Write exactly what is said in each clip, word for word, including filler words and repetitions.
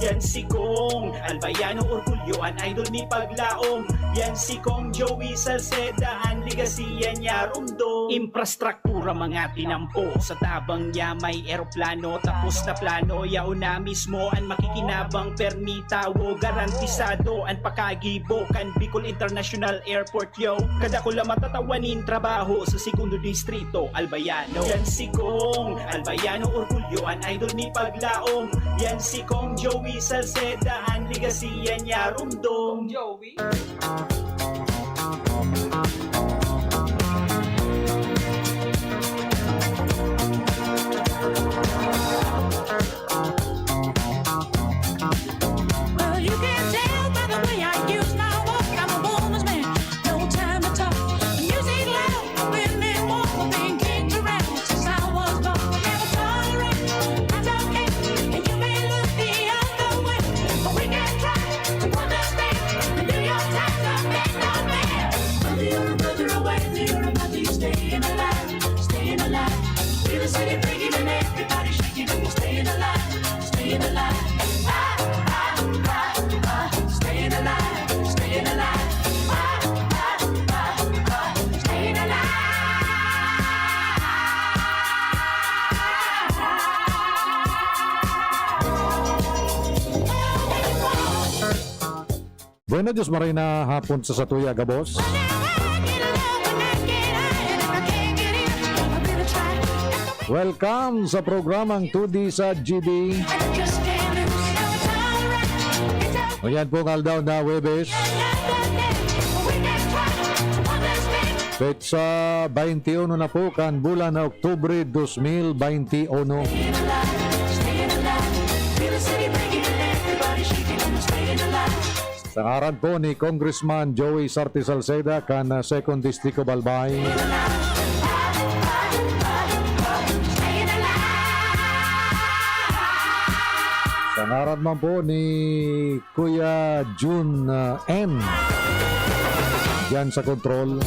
Yan si Kong Albayano Orgulyo, an idol ni Paglaom. Yan si Kong Joey Salceda, an legacy yan niya rumdom. Infrastruktura, mga tinampo, sa tabang niya may eroplano, tapos na plano, yaon na mismo an makikinabang, permi tawo, garantisado an pakagibo kan Bicol International Airport. Yo, kadakula matatawa nin trabaho sa Segundo Distrito, Albayano. Yan si Kong Albayano Orgulyo, an idol ni Paglaom. Yan si Kong Joey Salceda, an legacy yan niya rumdom. Joey? Well, you can tell by the way I use my walk, I'm a woman's man. No time to talk. The music loud, women walk, been kicked around since I was born. Never tolerate, I don't care. And you may look the other way, but we can try to understand. And do your time, don't make no man. Whether you're a brother or whether you're a mother, you're staying alive, staying alive. Feel the city breaking and everybody shaking, and you're staying alive, staying alive. Ah, ah, ah, ah, staying alive, staying alive. Ah, ah, ah, ah, staying alive. Bueno, Diyos maray na hapon sa satuya, gabos. Welcome sa programang two D sa G B. Ayan pong aldaw na Huwebes. Petsa twenty-one na po kan bulan na Oktubre dos mil twenty-one. Sa ngaran po ni Congressman Joey Sarte Salceda kan, ah, Second District of Albay. Sa ngaran man po ni Kuya Jun, ah, N. Diyan sa kontrol.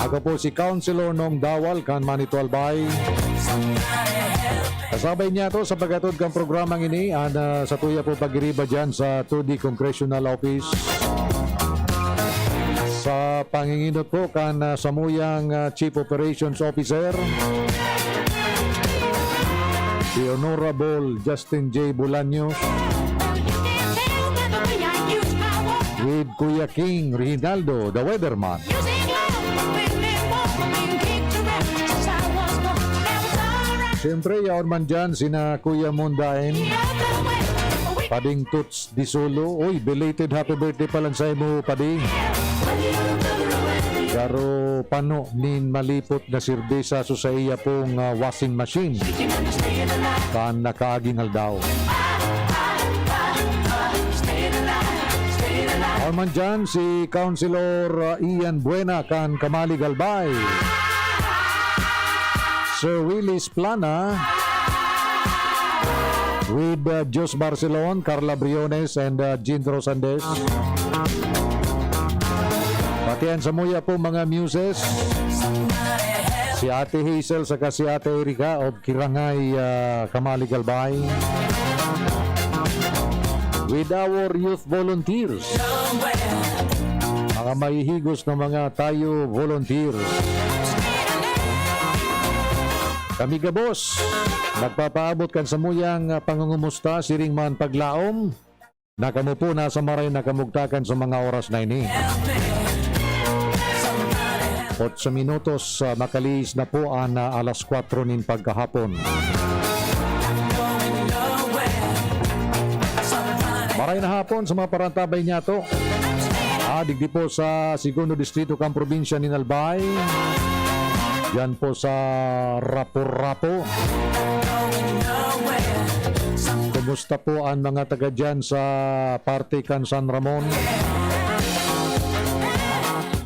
Ako po si Councilor Nong Dawal kan Manito Albay. Kasabay niya to sa paghatod kan programang ini, an, ah, satuya po pagiriba diyan sa two D Congressional Office. Sa panginginot po kan, ah, samuyang, ah, Chief Operations Officer, si Honorable Justin Justin J Bolaños with Kuya King Reginaldo, the weatherman. Siyempre, yaon man dyan sina Kuya Mondain, Pading Toots Disolo. Uy, belated happy birthday pa lang sa imo, Padi. Garo pano nin malipot na serbesa sa saiya pong, ah, washing machine kan nakaaging aldaw. Aman dyan, si Councilor, ah, Ian Buena kan Kamalig Albay. Sir Willis Plana with, uh, Jos Barcelon, Carla Briones, and, uh, Jindro Sandes. Pati an samuya po mga muses, si Ate Hazel saka si Ate Erica of Kirangay, uh, Kamalig Albay. With our youth volunteers, mga mahihigos na mga tayo volunteers. Kami gabos, nagpapaabot kan samuyang, ah, pangungumusta, siring man paglaom, na kamo po nasa maray na kamugtakan sa mga oras na ini. Otso minutos, ah, makalihis na po an, ah, alas kwatro nin pagkahapon. Maray na hapon sa mga parantabay niyato. Ah, digdi po sa Segundo Distrito kan probinsya nin Albay. Diyan po sa Rapu-Rapu. Kumusta po ang mga taga diyan sa parte kan San Ramon?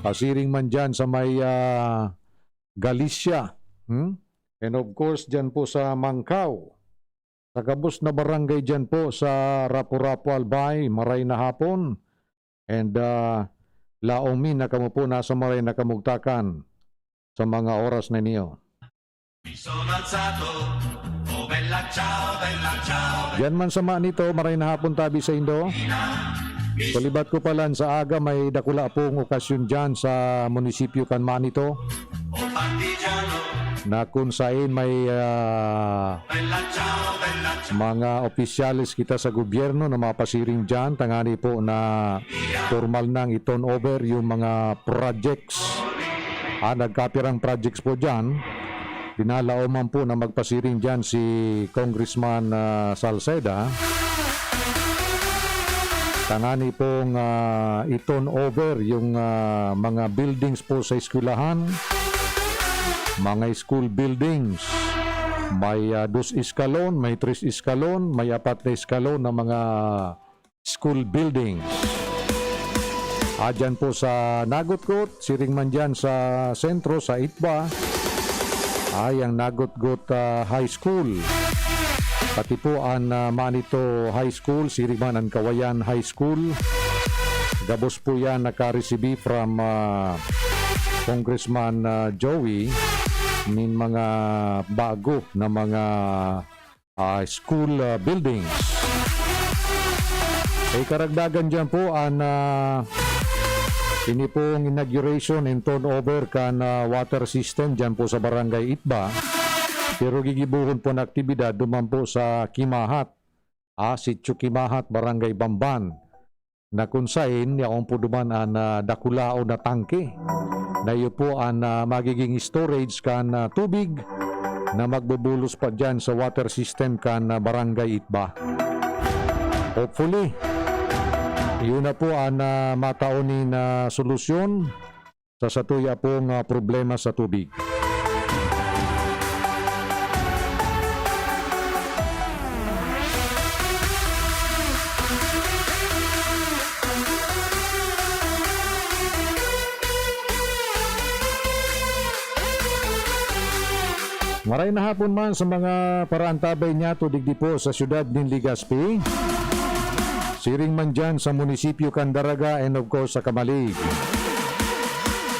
Pasiring man diyan sa may, ah, Galicia. Hmm? And of course, diyan po sa Mangkao. Sa gabos na barangay diyan po sa Rapu-Rapu, Albay, maray na hapon. And, ah, laomi na kamo po nasa maray na kamugtakan sa mga oras na niyo. Diyan man sa Manito, maray na hapon tabi sa indo. Kalibat ko palan sa aga, may dakula pong okasyon diyan sa munisipyo kan Manito, na kung sain may, ah, mga opisyales kita sa gobyerno na mapasiring diyan, tangani po na formal nang i-turn over yung mga projects. Ah, nagkapirang projects po diyan. Pinalaoman po na magpasiring diyan si Congressman, ah, Salceda. Tangani pong, ah, i-turn over yung, ah, mga buildings po sa eskwelahan, mga school buildings. May, ah, dos eskalon, may tres eskalon, may apat na eskalon na mga school buildings. Ah, dyan po sa Nagotgot, siring man dyan sa sentro, sa Itba, ay ang Nagotgot, ah, High School. Pati po an, ah, Manito High School, siring man an Kawayan High School. Gabos po yan nakaresibi from, ah, Congressman, ah, Joey nin mga bago na mga ah, school, ah, buildings. Eh, karagdagan dyan po, an, ah, ini pong inauguration and turnover kan, ah, water system dyan po sa Barangay Itba. Pero gigibohon po na aktibidad duman po sa Kimahat, ah, Sitio Kimahat, Barangay Bamban. Na kun saen, yaon po duman an, ah, dakulaon na tangke. Na iyo po an, ah, magiging storage kan, ah, tubig na magbubulos pa diyan sa water system kan, ah, Barangay Itba. Hopefully, iyo na po an, ah, matao nin, ah, solusyon sa satuya pong, ah, problema sa tubig. Maray na hapon man sa mga paraantabay niyato digdi po sa siyudad nin Legazpi. Siring man dyan sa munisipyo kan Daraga and of course sa Camalig.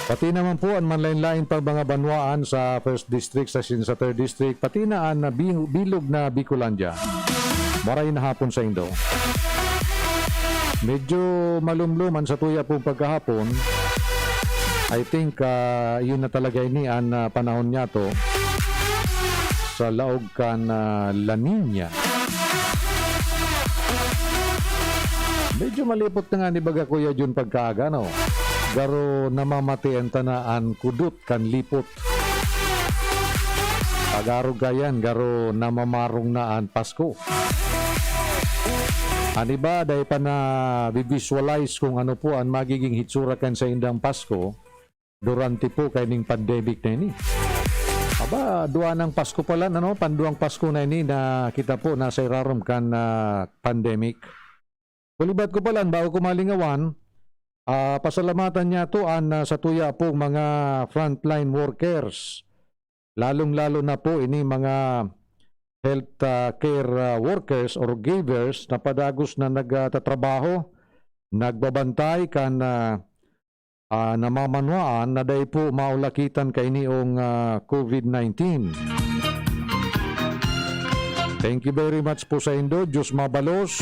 Pati naman po an manlain-lain pang mga banwaan sa First District, sa, sa Third District, pati na an, ah, bi-, bilog na Bicolandia. Maray na hapon sa indo. Medyo malumlom an satuya pong pagkahapon. I think, ah, yun na talaga ini an, ah, panahon niyato sa laog kan, ah, La Niña. Medyo malipot na nga ni baga, Kuya Jun, pagkaaga, no? Garo namamatian ta na an kudot kan lipot. Pag-arog kayan, garo namamarong na an Pasko. An iba, dai pa na-visualize kung ano po an magiging hitsura kan saindang Pasko. Durante po kaining pandemic na ini. Aba, duwa nang Pasko palan, ano, panduwang Pasko na ini na kita po nasa irarom kan, ah, pandemic. Kalibat ko palan, bago ko malingawan, ah, pasalamatan niyato an, ah, satuya pong mga frontline workers. Lalong-lalo na po ini mga health, ah, care, ah, workers or givers na padagos na nagtatrabaho, nagbabantay kan, ah, ah, namamanwaan na dai po maulakitan kainiong, ah, covid nineteen. Thank you very much po saindo. Diyos mabalos.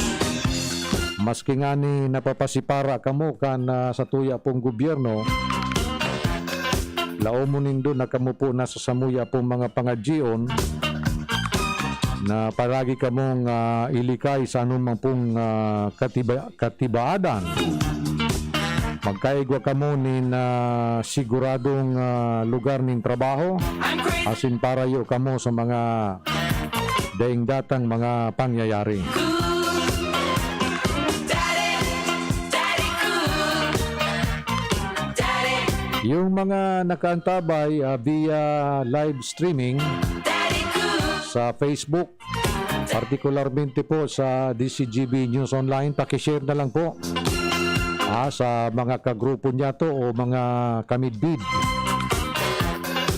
Maski ngani napapasipara kamo kan, ah, satuya pong gobyerno, laomon nindo na kamo po nasa samuya pong mga pangadyion na palagi kamong, ah, ilikay sa anumang pong, ah, katiba-, katibaadan. Magkaigwa kamo nin, ah, siguradong, ah, lugar nin trabaho, asin parayo kamo sa mga daing datang mga pangyayari. Yung mga nakaantabay, ah, via live streaming sa Facebook, partikularmente po sa D C G B News Online, paki-share na lang po, ah, sa mga kagrupo niyato o mga kamidbid.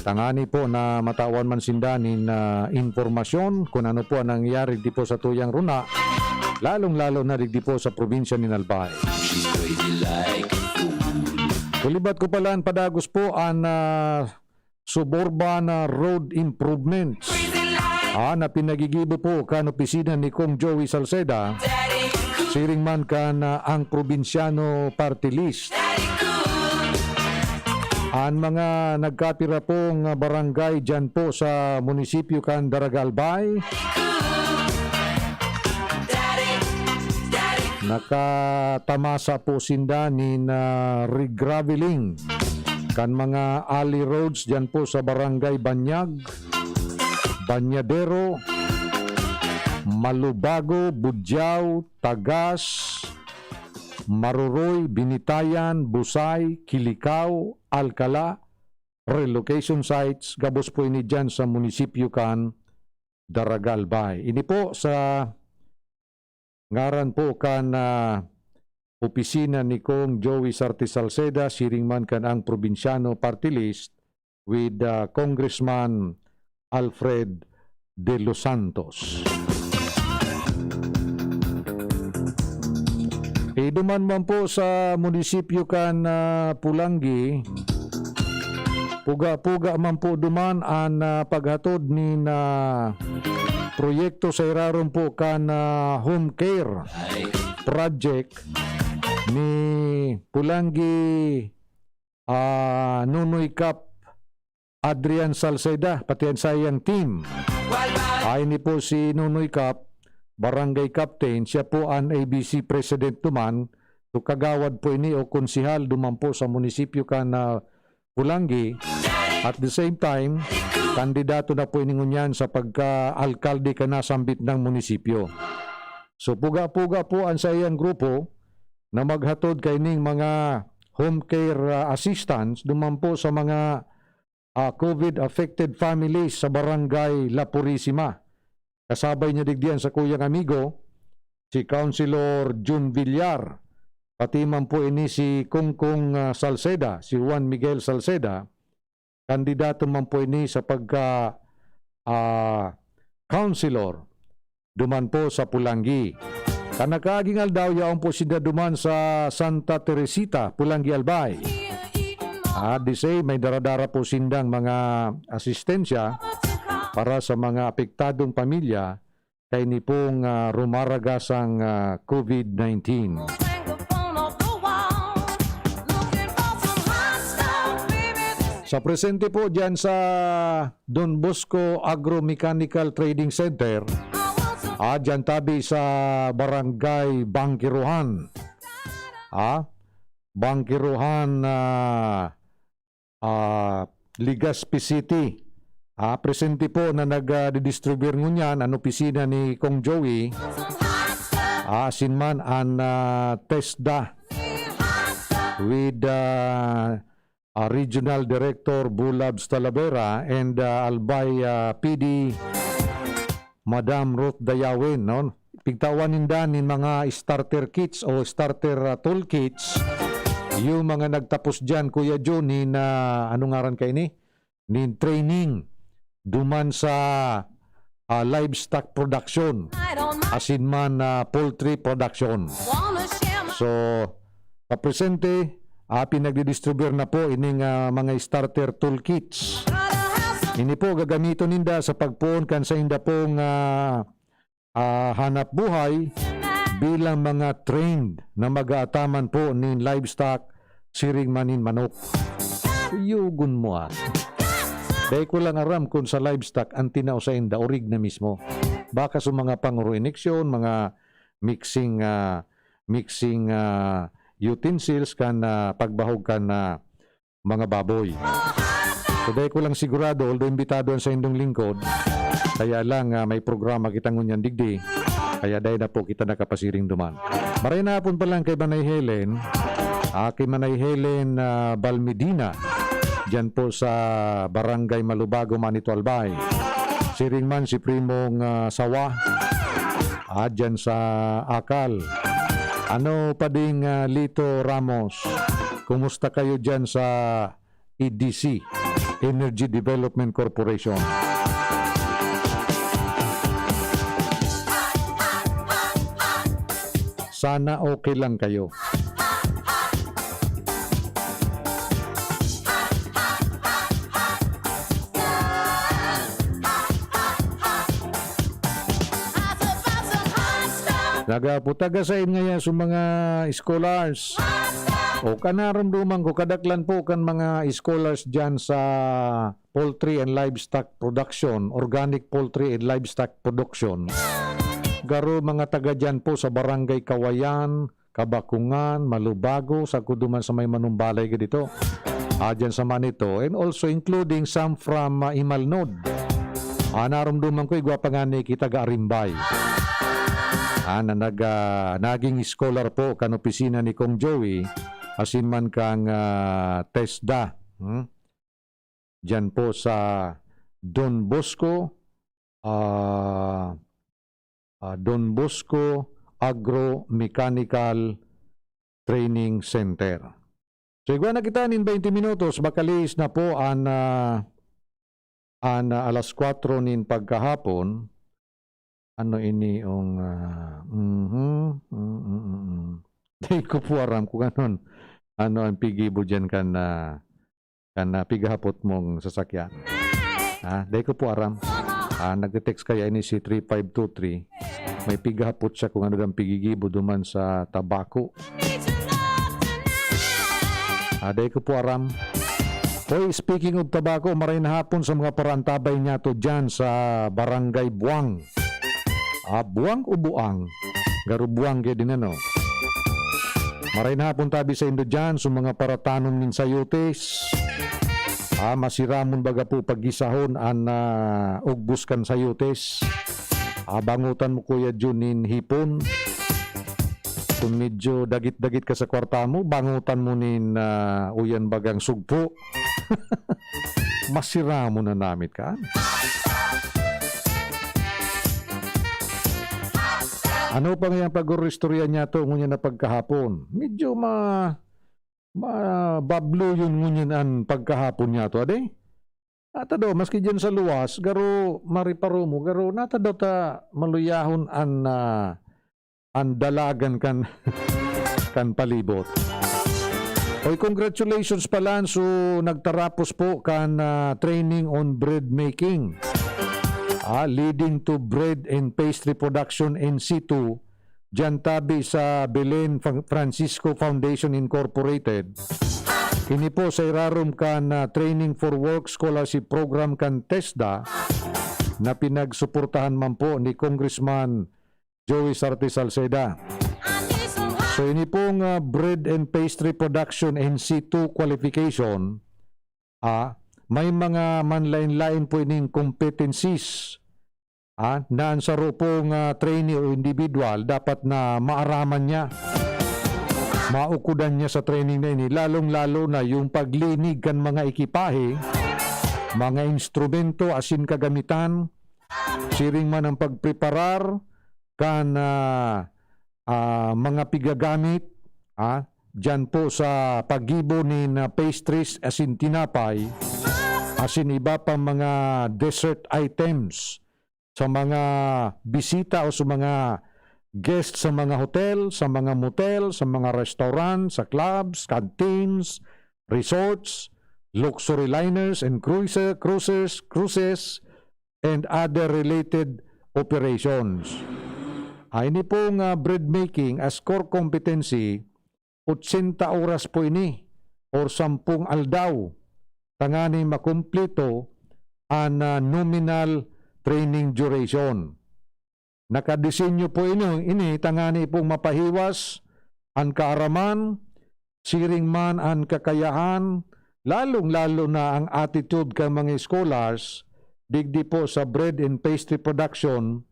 Tangani po na matawan man sinda nin, ah, impormasyon kung ano po ang nangyayari di po sa tuyang runa, lalong-lalo na digdi po sa probinsya nin Albay. She's crazy like a fool. Kalibat ko palan, padagos po an, ah, suburban, ah, road improvements. Ah, na pinagigibo po kan opisina ni Kong Joey Salceda, siring man kan, ah, Ang Probinsyano Party List. An mga nagkapira pong, ah, barangay diyan po sa munisipyo kan Daraga Albay, nakatamasa po sinda nin, ah, regraveling kan mga alley roads diyan po sa Barangay Banyag, Banyadero, Malubago, Budyao, Tagas, Maruroy, Binitayan, Busay, Kilikao, Alcala, relocation sites, gabos po ini diyan sa munisipyo kan Daraga Albay. Ini po sa ngaran po kan, ah, opisina ni Kong Joey Sarte Salceda, siring man kan Ang Probinsyano Party List with, ah, Congressman Alfred De Los Santos. Eh, duman man po sa munisipyo kan, ah, Pulangi, puga-puga man po duman an, ah, paghatod nin, ah, proyekto sa irarom po kan, ah, home care project ni Pulangi, ah, Nonoy Cap Adrian Salceda, pati an saiyang team. Ay ni po si Nonoy Cap, barangay captain, siya po an A B C president duman. So, kagawad po ini o konsehal duman po sa munisipyo kan, ah, Pulangi. At the same time, kandidato na po ini ngunyan sa pagka-alkalde kan nasambit na munisipyo. So, puga-puga po an saiyang grupo na maghatod kaining mga home care, ah, assistance duman po sa mga, ah, COVID affected families sa Barangay La Purisima. Kasabay niya digdi an sakuyang amigo, si Councilor Jun Villar, pati man po ini si Kongkong, ah, Salceda, si Juan Miguel Salceda, kandidato man po ini sa pagka, ah, councilor duman po sa Pulangi. Kan nakaaging aldaw, yaon po sinda duman sa Santa Teresita, Pulangi, Albay. At the same, may dara-dara po sindang mga asistensya para sa mga apektadong pamilya kaini pong, ah, rumaragasang, ah, COVID nineteen. Sa presente po diyan sa Don Bosco Agro-Mechanical Trading Center, ah, diyan tabi sa Barangay Bangkiruhan. Ah, Bangkiruhan, ah, ah, Legazpi City. Ah, presente po na nag, ah, didistribuyar ngunyan an opisina ni Kong Joey. Ah, asin man an, ah, TESDA with, ah, ah, Regional Director Bulabs Talavera and, ah, Albay, ah, P D Madam Ruth Dayawin, no? Pigtawan ninda nin mga starter kits o starter, ah, tool kits. Yung mga nagtapos diyan, Kuya Joe, nin, ah, ano ngaran kaini? Nin training duman sa, ah, livestock production, asin man, ah, poultry production. So, papresente, ah, pinagdidistribuyar na po ining, ah, mga starter tool kits. Ini po gagamiton ninda sa pagpoon kan sainda pong, ah, ah, hanap buhay bilang mga trained na mag-aataman po nin livestock, siring man nin manok. Yugon mo, ah. Dai ko lang aram kun sa livestock an tinao sainda, orig na mismo. Baka sa mga panguro-ineksyon, mga mixing, ah, mixing, ah, utensils kan, ah, pagbahog kan, ah, mga baboy. So, dai ko lang sigurado, although imbitado an saindong lingkod, kaya lang, ah, may programa kita ngunyan digdi, kaya dai na po kita nakapasiring duman. Maray na hapon pa lang kay Manay Helen, ah, kay Manay Helen, ah, Balmedina, diyan po sa Barangay Malubago, Manito, Albay. Siring man si Primong, ah, Sawa, ah, diyan sa Akal. Ano pa ding, ah, Lito Ramos? Kumusta kayo diyan sa E D C, Energy Development Corporation? Sana okay lang kayo. Nagaputaga sa in ngaya sa mga scholars. O kanarumduman ko, kadaklan po kan mga scholars dyan sa poultry and livestock production, organic poultry and livestock production. Garo mga taga dyan po sa Barangay Kawayan, Kabakungan, Malubago, sagkod duman sa may Manumbalay ka dito. Ah, dyan sa Manito, and also including some from, ah, Imalnod. Ah, narumduman ko, igwa pa nga ni kita ga Arimbay. Ah, na nag, ah, naging scholar po kan opisina ni Kong Joey, asin man kang, ah, TESDA. Hmm? Diyan po sa Don Bosco, ah, ah, Don Bosco Agro-Mechanical Training Center. So, igwa na kita nin twenty minutos, baka liis na po an, ah, an, ah, alas kwatro nin pagkahapon. Ano ini ang, ah, mhm, mm, mm, mm, mm. Dai ko po aram kung anon, ano ang pigibo diyan kan, ah, kan, ah, pigahapot mong sasakyan. Ah, dai ko po aram. Ah, nagte-text kaya ini si three five two three. May pigahapot siya kung ano daw ang pigigibo duman sa tabako. Ah, dai ko po aram. Hoy, speaking of tobacco, maray na hapon sa mga paraantabay niyato dyan sa Barangay Buang. Ah, Buang o Buang? Garo Buang kaya din, ano? Maray na hapon tabi sa indo dyan, sa mga paratanom nin sayotes. Ah, masiramon baga po paggisahon an, ah, ugbos kan sayotes. Ah, bangotan mo, Kuya Jun, nin hipon. Kung medyo dagit-dagit ka sa kwarta mo, bangotan mo nin, ah, uyan bagang sugpo. Masira mo na namit ka. Ano pa ngayang pag-uristorya niyato ngunyan na pagkahapon? Medyo ma-, mabablo yun ngunyan an pagkahapon niyato, ade? Nata daw, maski dyan sa luwas, garo mariparo mo, garo nata daw ta maluyahon an, ah, an dalagan kan, kan palibot. Oy, congratulations pala, so nagtarapos po kan, ah, training on bread making. Ah, leading to bread and pastry production in situ, diyan tabi sa Belen Fran-, Francisco Foundation Incorporated. Ini po sa irarom kan, ah, Training for Work Scholarship Program kan TESDA na pinagsuportahan man po ni Congressman Joey Sarte Salceda. So, ini pong, ah, bread and pastry production in situ qualification, ah, may mga manlain-lain po ining competencies, ah, na ang saro pong, ah, trainee o individual dapat na maaraman niya, maukodan niya sa training na ini, lalong-lalo na yung paglinig kan mga ekipahe, mga instrumento asin kagamitan, siring man ang pagpreparar kan, ah, ah, mga pigagamit, ah, diyan po sa paggibo nin, ah, pastries asin tinapay, asin iba pang mga dessert items sa mga bisita o sa mga guest sa mga hotel, sa mga motel, sa mga restaurant, sa clubs, canteens, resorts, luxury liners and cruiser, cruisers, cruises, and other related operations. Ah, ini pong, ah, bread making as core competency, otsenta oras po ini or sampung aldaw, tanganing makumpleto an, ah, nominal training duration. Nakadesenyo po ini, ini tangani pong mapahiwas an kaaraman, siring man an kakayahan, lalong-lalo na ang attitude kan mga scholars, digdi po sa bread and pastry production,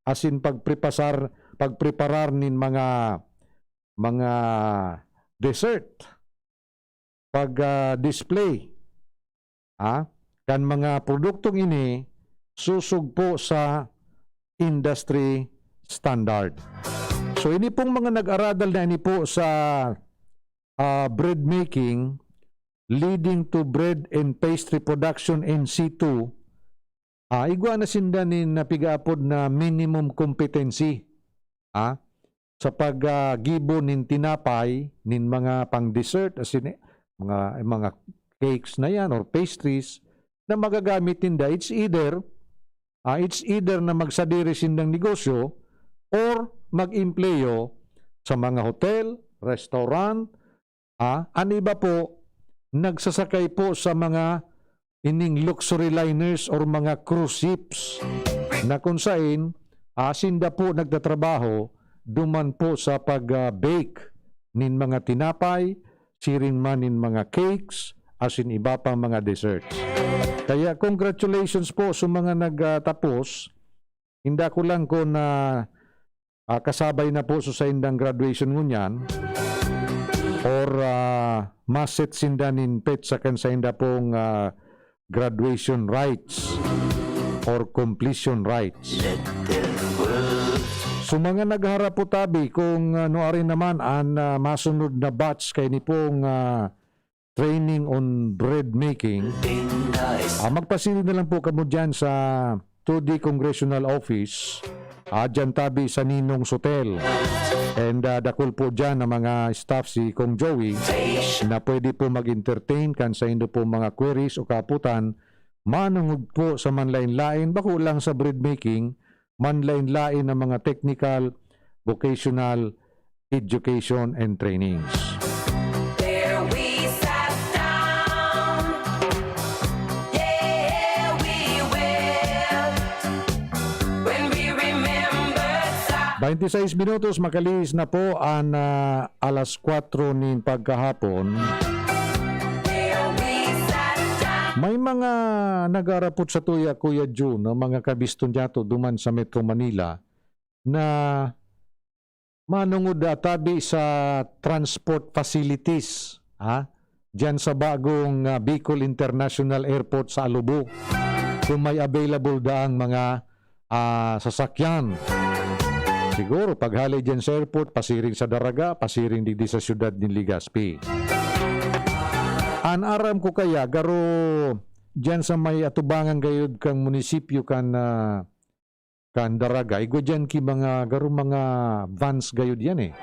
asin pagprepasar-, pagpreparar nin mga, mga dessert, pag, ah, display, ah, kan mga produktong ini susog po sa industry standard. So, ini pong mga nag-aradal na ini po sa, ah, bread making, leading to bread and pastry production in situ, ah, igwa na sinda nin napigaapod na minimum competency, ah, sa pag, ah, gibo nin tinapay, nin mga pang-dessert, asin, mga, mga cakes na yan or pastries na magagamit ninda. It's either, ah, it's either na magsadiri sindang negosyo or mag-empleyo sa mga hotel, restaurant, ah, an iba po, nagsasakay po sa mga ining luxury liners or mga cruise ships na kung sain, ah, sinda po nagtatrabaho duman po sa pag, ah, bake nin mga tinapay, siring man nin mga cakes, asin iba pang mga desserts. Kaya congratulations po sa mga nagtapos. Inda ko lang kun, ah, ah, kasabay na po sa saindang graduation ngunyan or, ah, maset sinda nin petsa kan sainda pong, ah, graduation rites or completion rites. Sa mga nagharap po tabi kung, ah, nuarin naman an, ah, masunod na batch kaini pong, ah, training on bread making, ah, magpasiring na lang po kamo diyan sa two D Congressional Office, ah, diyan tabi sa Ninong's Hotel. And, ah, dakul po diyan ang mga staff si Kong Joey na pwede po mag-entertain kan saindo po mga queries o kaputan manungod po sa manlain-lain, bako lang sa bread making, manlain-lain na mga technical, vocational, education and trainings. There we sat down. Yeah, we will. When we remember sa Bainti sais minutos, makalihis na po an, ah, alas kwatro nin pagkahapon. There we sat down. May mga nag-arapot sa tuya, Kuya Jun, no, mga kabiston niyato duman sa Metro Manila na manungod, ah, tabi sa transport facilities, ha? Diyan sa bagong, ah, Bicol International Airport sa Alubo, kung may available daang mga, ah, sasakyan. Siguro, paghali diyan sa airport, pasiring sa Daraga, pasiring digdi sa siyudad nin Legazpi. An aram ko kaya, garo diyan sa may atubangan gayod kan munisipyo kan, ah, kan Daraga, igwa diyan ki mga, garo mga vans gayod yan eh.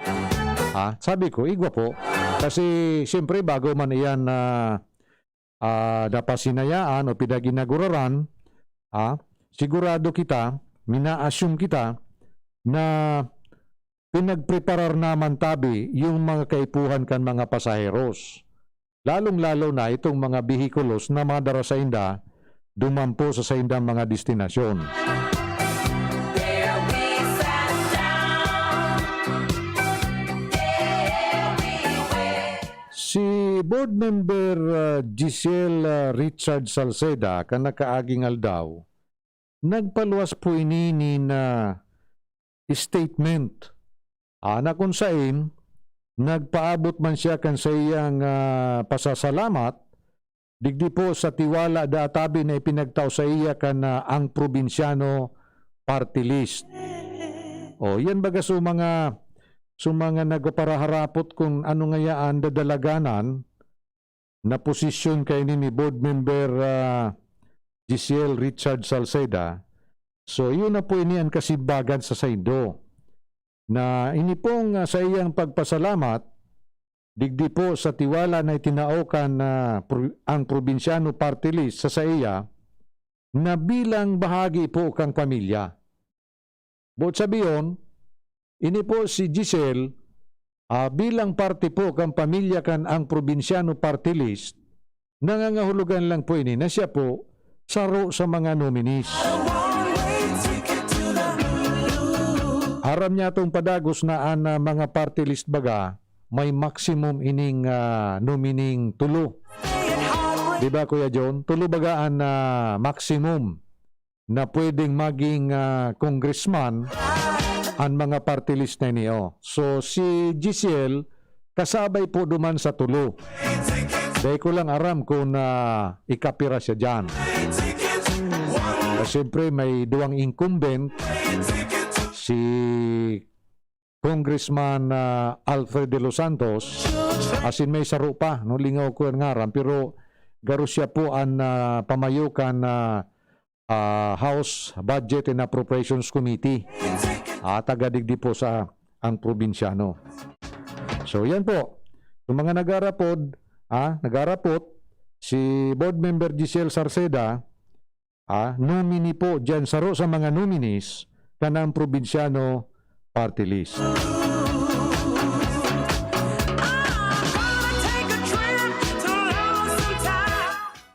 Ha? Sabi ko, igwa po. Kasi, siyempre, bago man iyan na, ah, napasinayaan o pinag-inaguraran, ha? Sigurado kita, mina-assume kita na pinagpreparar naman tabi yung mga kaipuhan kan mga pasaheros. Lalong-lalo na itong mga behikulos na madara sainda duman po sa saindang mga destinasyon. There we sat down. There we went. Si Board Member, ah, Giselle, ah, Richard Salceda, kan nakaaging aldaw, nagpaluwas po ini nin, ah, statement, ah, na kun saen nagpaabot man siya kan saiyang, ah, pasasalamat digdi po sa tiwala da tabi na ipinagtao saiya kan, ah, Ang Probinsyano Party List. O, yan baga so mga, so mga nagpaparaharapot kun ano ngaya an dadalaganan na posisyon kaini ni Board Member, ah, Giselle Richard Salceda. So, iyo na po ini an kasimbagan sa saindo, na ini pong, ah, saiyang pagpasalamat digdi po sa tiwala na itinao kan, ah, pro-, Ang Probinsyano Party List sa saiya, na bilang bahagi po kan pamilya. Boot sabihon, ini po si Giselle, ah, bilang parte po kan pamilya kan Ang Probinsyano Party List, nangangahulugan lang po ini na siya po saro sa mga nominees. Aram niya itong padagos na an, ah, mga party list baga, may maximum ining, ah, nomining tulo. Di ba, Kuya John? Tulo baga an, ah, maximum na pwedeng maging, ah, congressman an mga party list na ini, oh. So, si Giselle, kasabay po duman sa tulo. Dai ko lang aram kung, ah, ikapira siya diyan. Ah, siyempre, may duwang incumbent, si Congressman, ah, Alfred De Los Santos, asin may saro pa, no, lingaw ko an ngaran, pero garo siya po an, ah, pamayo kan, ah, ah, House Budget and Appropriations Committee. Ah, taga digdi po sa Ang Probinsyano. So, yan po. Sa mga nag-arapod, ah, nag-arapot, si Board Member Giselle Sarceda, ah, nominee po diyan, saro sa mga nominees kan Ang Probinsyano Party List.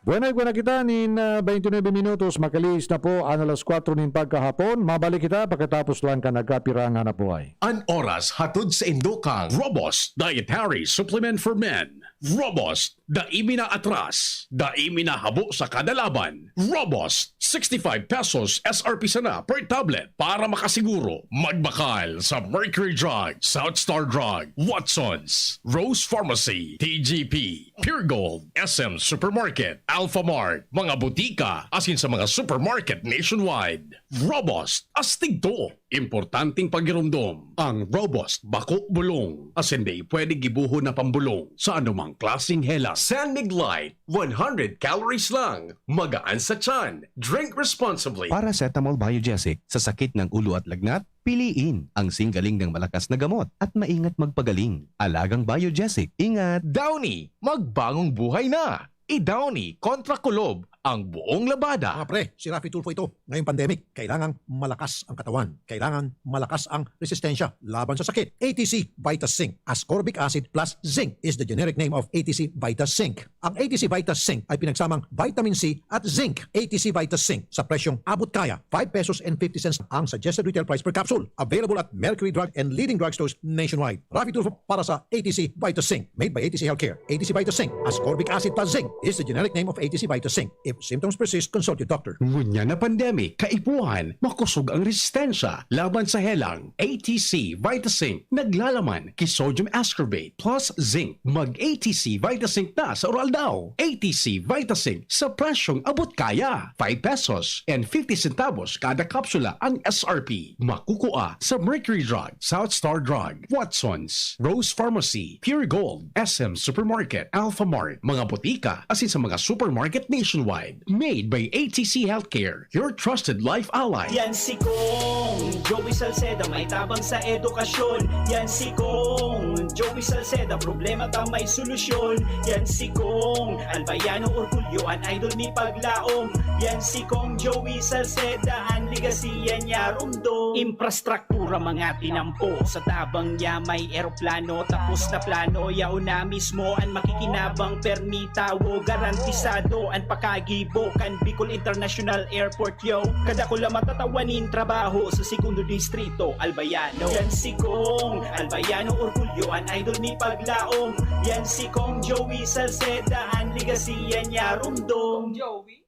Bueno, igwa na kita nin, ah, twenty-nine minutos, makalihis na po an alas kwatro nin pagkahapon. Mabalik kita pagkatapos lang kan nagkapirang hanapbuhay. An oras hatod saindo kan Robust Dietary Supplement for Men. Robust, dai mi na atras, dai mi na habo sa kada laban. Robust, sixty-five pesos S R P sana per tablet. Para makasiguro, magbakal sa Mercury Drug, South Star Drug, Watsons, Rose Pharmacy, T G P, Pure Gold, S M Supermarket, Alpha Mart, mga butika, asin sa mga supermarket nationwide. Robust, astig to! Importanteng pagiromdom, ang Robust bako bulong, asin dai pwede gibohon na pambolong sa anumang klaseng helang. San Mig Light, one hundred calories lang, magaan sa tiyan. Drink responsibly. Paracetamol Biogesic, sa sakit ng ulo at lagnat, piliin ang singgaling ng malakas na gamot at maingat magpagaling. Alagang Biogesic, ingat! Downy, magbagong buhay na! I-Downy kontra kulob ang buong labada. Mga pre, si Raffy Tulfo ito. Ngayong pandemic, kailangang malakas ang katawan. Kailangan malakas ang resistensya laban sa sakit. A T C Vita Zinc, ascorbic acid plus zinc is the generic name of A T C Vita Zinc. Ang A T C Vita Zinc ay pinagsamang vitamin C at zinc. A T C Vita Zinc sa presyong abot kaya, five pesos and fifty cents ang suggested retail price per capsule. Available at Mercury Drug and leading drugstores nationwide. Raffy Tulfo para sa A T C Vita Zinc. Made by A T C Healthcare. A T C Vita Zinc, ascorbic acid plus zinc, is the generic name of A T C Vita Zinc. If symptoms persist, consult your doctor. Ngunyan na pandemic, kaipuhan, makosog ang resistensya laban sa helang. A T C Vita Zinc, naglalaman ki sodium ascorbate plus zinc. Mag A T C Vita Zinc na sa oral daw. A T C Vita Zinc sa presyong abot kaya. Five pesos and fifty centavos kada kapsula ang S R P. Makukua sa Mercury Drug, South Star Drug, Watsons, Rose Pharmacy, Pure Gold, S M Supermarket, Alpha Mart, mga botika, asin sa mga supermarket nationwide. Made by A T C Healthcare, your trusted life ally. Yan si Kong Joey Salceda, may tabang sa edukasyon. Yan si Kong Joey Salceda, problema ka may solusyon. Yan si Kong Albayano Orgulyo, an idol mi paglaom. Yan si Kong Joey Salceda, an legacy yan niya rumdom. Infrastruktura, mga tinampo, sa tabang niya may eroplano, tapos na plano, yaon na mismo an makikinabang, permi tawo, garantisado an pakagibo kan Bicol International Airport, yo. Kadakula matatawanin trabaho sa Segundo Distrito, Albayano. Yan si Kong Albayano Orgulyo, an idol mi paglaom. Yan si Kong Joey Salceda, an legacy yan niya rumdom. Joey?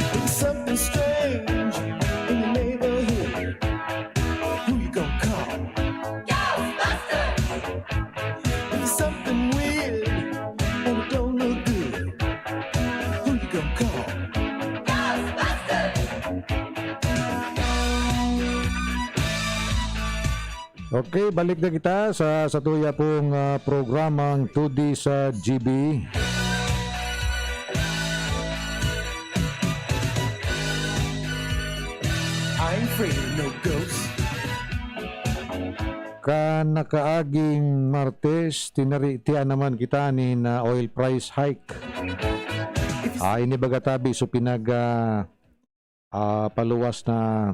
There's something strange in the neighborhood. Who you gonna call? Ghostbusters! There's something weird and it don't look good. Who you gonna call? Ghostbusters! Okay, balik na kita sa, sa tuya pong, ah, programang Two D sa G B. I'm afraid of no ghost. Kan nakaaging Martes, tinari-, tiyan naman kita nin, ah, oil price hike. Ah, ini baga tabi, so pinag, ah, ah, paluwas na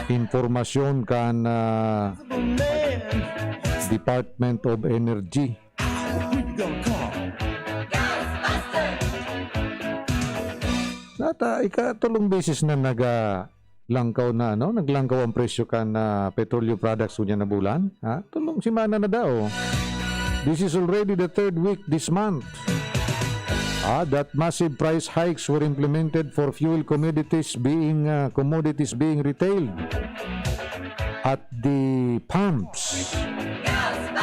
impormasyon kan, ah, Department of Energy. Nata, ikatulong beses na naga-, langkaw na, ano, naglangkaw ang presyo kan, ah, petroleum products ngunyan na bulan. Ha? Tulong semana na daw. This is already the third week this month, ah, that massive price hikes were implemented for fuel commodities being, ah, commodities being retailed at the pumps.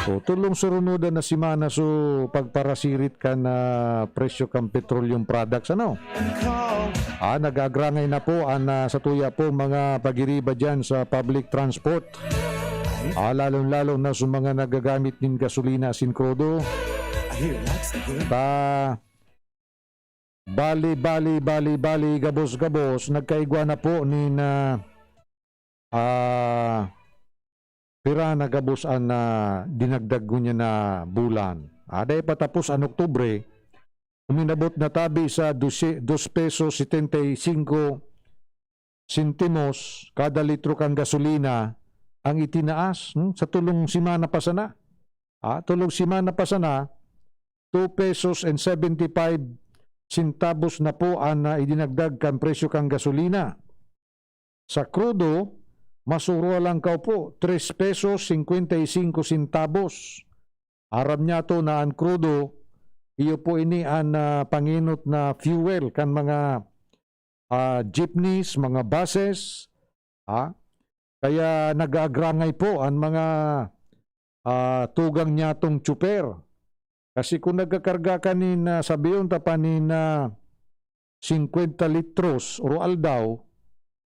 So, tulong surunodan na semana, so, pagparasirit kan, ah, presyo kan petroleum products, ano? Ah, nag-agrangay na po an, ah, satuya po mga pagiriba diyan sa public transport. Ah, lalong-lalo na sa mga nagagamit nin gasolina asin krudo. Ta, bali, bali, bali, bali, gabos, gabos, nagkaigwa na po nin, ah, ah, pira na gabos an, ah, dinagdag ngunyan na bulan. Ah, dai pa tapos an Oktubre, uminabot na tabi sa dose, dos pesos setenta y cinco sentimos kada litro kan gasolina ang itinaas, hmm, sa tulong semana pa sana. Ah, tulong semana pa sana, two pesos and seventy-five centavos na po an, ah, idinagdag kan presyo kan gasolina. Sa krudo, mas urualan kaw po, tres pesos cincuenta y cinco centavos. Aram niyato na an krudo, iyo po ini an, ah, pangenot na fuel kan mga, ah, jeepneys, mga buses, ha? Kaya nag-aagrangay po an mga, ah, tugang niyatong tsuper. Kasi kung nagkakarga ka nin, ah, sabihon ta pa nin, ah, singkwenta litros oro aldaw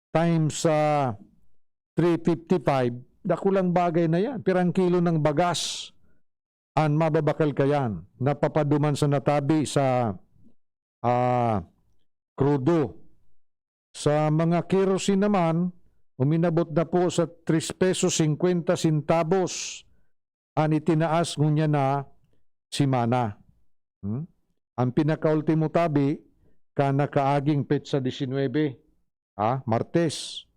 times sa three fifty-five, dakulang bagay na yan. Pirang kilo ng bagas an mababakal kayan, napapaduman sa natabi sa, ah, krudo. Sa mga kerosene naman, uminabot na po sa tres pesos singkwenta centavos an itinaas ngunyan na semana. Hmm? Ang pinakaultimo tabi, kan nakaaging petsa disinwebe, ah, Martes.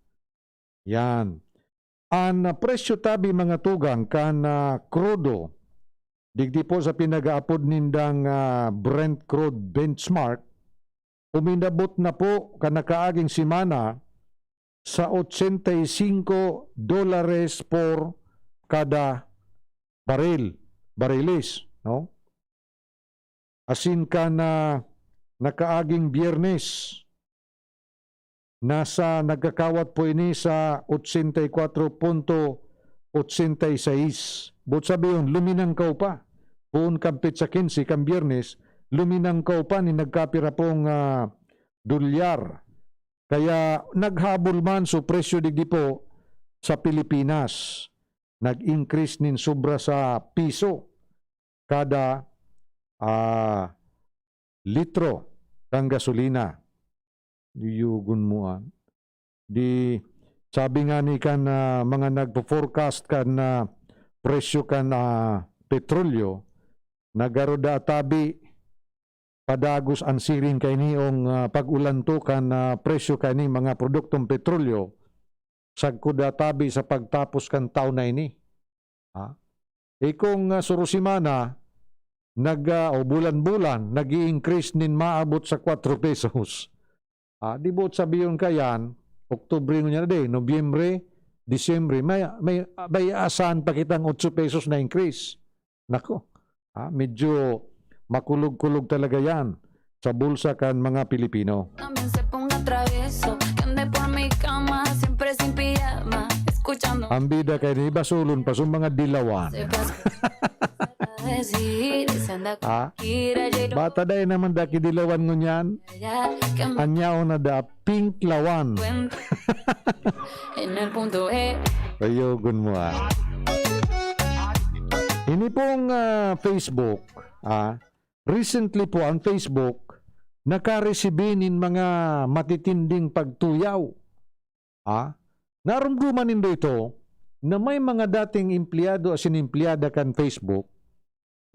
Yan. An, ah, presyo tabi, mga tugang, kan, ah, krudo, digdi po sa pinag-aapod nindang, ah, Brent crude benchmark, uminabot na po kan nakaaging semana sa ochenta y cinco dólares por kada baril, bariles, no? Asin kan, ah, nakaaging Biyernes, nasa, nagkakawat po ini sa ochenta y cuatro punto ochenta y seis. Boot sabihon, luminangkaw pa. Poon kan petsa quince, kan Biyernes, luminangkaw pa nin nagkapira pong, ah, dolyar. Kaya naghabol man so presyo digdi po sa Pilipinas. Nag-increase nin sobra sa piso kada, ah, litro kan gasolina. Yugon mo, ah. Di, sabi nga ni kan, ah, mga nagpo-forecast kan, ah, presyo kan, ah, petrolyo, na garo daa tabi padagos an siring kaini ong, ah, pag-ulanto kan, ah, presyo kaini mga produktong petrolyo, sagkod daa tabi sa pagtapos kan taon na ini. Ha? Eh, kung, ah, suro semana, nag, ah, o bulan-bulan, nag-i-increase nin maabot sa kwatro pesos. Ah, di boot sabihon kayan, Oktubre ngunyan na di, Nobyembre, Disyembre, may, may, may asahan pa kitang otso pesos na increase. Nako, ah, medyo makulog-kulog talaga yan sa bulsa kan mga Pilipino. También se ponga travieso, que ande por mi cama, siempre sin pijama, escuchando. Ang bida kaini, basulon pa sa mga dilawan. Se pasa, decir, se anda Ah? Kira, yo Bata dai naman daki dilawan ngunyan. Ya, que me Anyaon na da pink lawan. Cuenta. En el punto E. Payogon mo, ah. Ini pong, ah, Facebook, ah, recently po ang Facebook nakaresibi nin mga matitinding pagtuyaw. Ah, narumduman nindo ito na may mga dating empleyado asin empleyada kan Facebook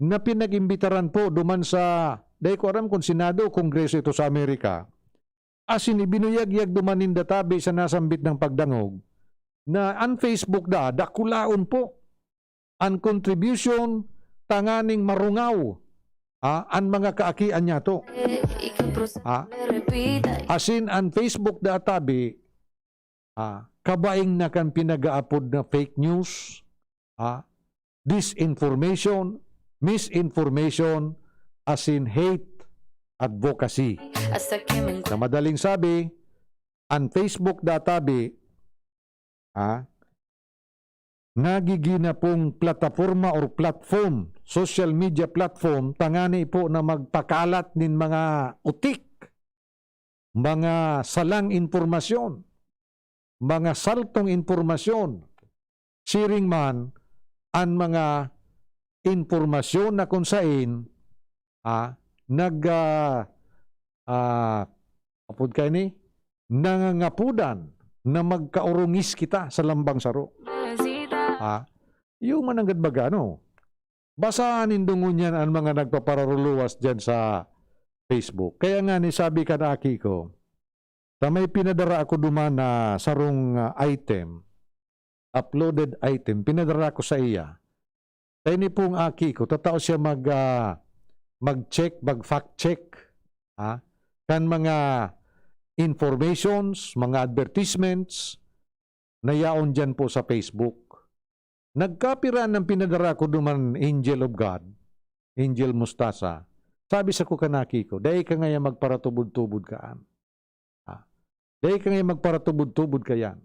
na pinag-imbitaran po duman sa, dai ko aram kung Senado o Kongreso ito sa Amerika, asin ibinuyagyag duman ninda tabi sa nasambit na pagdangog na an Facebook da, dakulaon po an contribution tanganing marungaw, ah, an mga kaakian niyato. Ah, asin an Facebook da tabi, ah, kabaing na kan pinag-aapod na fake news, ah, disinformation, misinformation, asin hate advocacy. Sa madaling sabi, an Facebook da tabi, ah, nagigin na pong plataporma or platform, social media platform, tangani po na magpakalat nin mga utik, mga salang impormasyon, mga saltong impormasyon, siring man an mga impormasyon na kung sain, ah, nag, ah, ah, apod kaini, nangangapodan na magkaorongis kita sa lambang saro. Ah, yung mananggad baga, ano, basahan nindo ngunyan an mga nagpapararuluwas diyan sa Facebook. Kaya nga ni sabi kan aki ko, ta may pinadara ako duman na sarong, ah, item, uploaded item, pinadara ko sa iya. Ta ini pong aki ko, tatao siya mag, ah, mag-check, mag-fact check, ah, kan mga informations, mga advertisements na yaon diyan po sa Facebook. Nagkapira nang pinadara ko duman, Angel of God, Angel Mustasa. Sabi sako kan aki ko, "Dai ka ngaya magparatubod-tubod kaan. Ah, dai ka ngaya magparatubod-tubod kayan."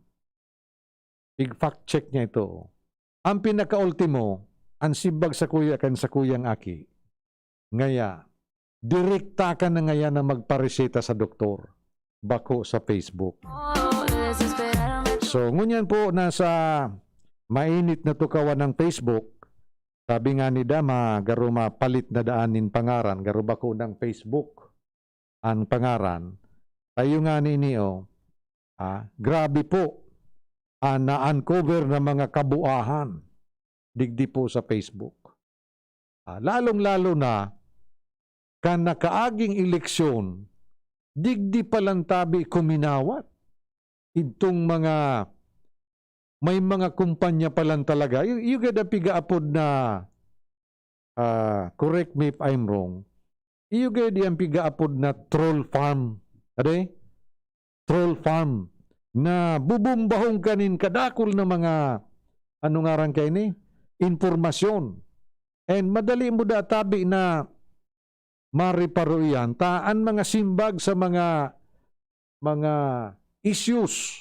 Pig-fact check niya ito. Ang pinakaultimo, ang simbag sakuya kan sakuyang aki, ngaya, direkta ka na ngaya na magpareseta sa doktor, bako sa Facebook. So, ngunyan po, nasa mainit na tukawan ng Facebook. Sabi nga ni Dama, garo mapalit na daan nin pangaran, garo bako ng Facebook an pangaran. Tayo nga nini, oh, ah, grabe po an na-uncover na mga kabuahan digdi po sa Facebook. Ah, lalong-lalo na kan nakaaging eleksyon, digdi pa lang tabi kuminawat. Idtong mga, may mga kumpanya pa lang talaga. You, you get a pigaapod na, ah, correct me if I'm wrong. You get yang pigaapod na troll farm. Ade? Troll farm na bubumbahon kanin kadakul na mga, ano ngaran kaini? Impormasyon. And madali mo da tabi na mariparo iyan. Ta an mga simbag sa mga, mga issues,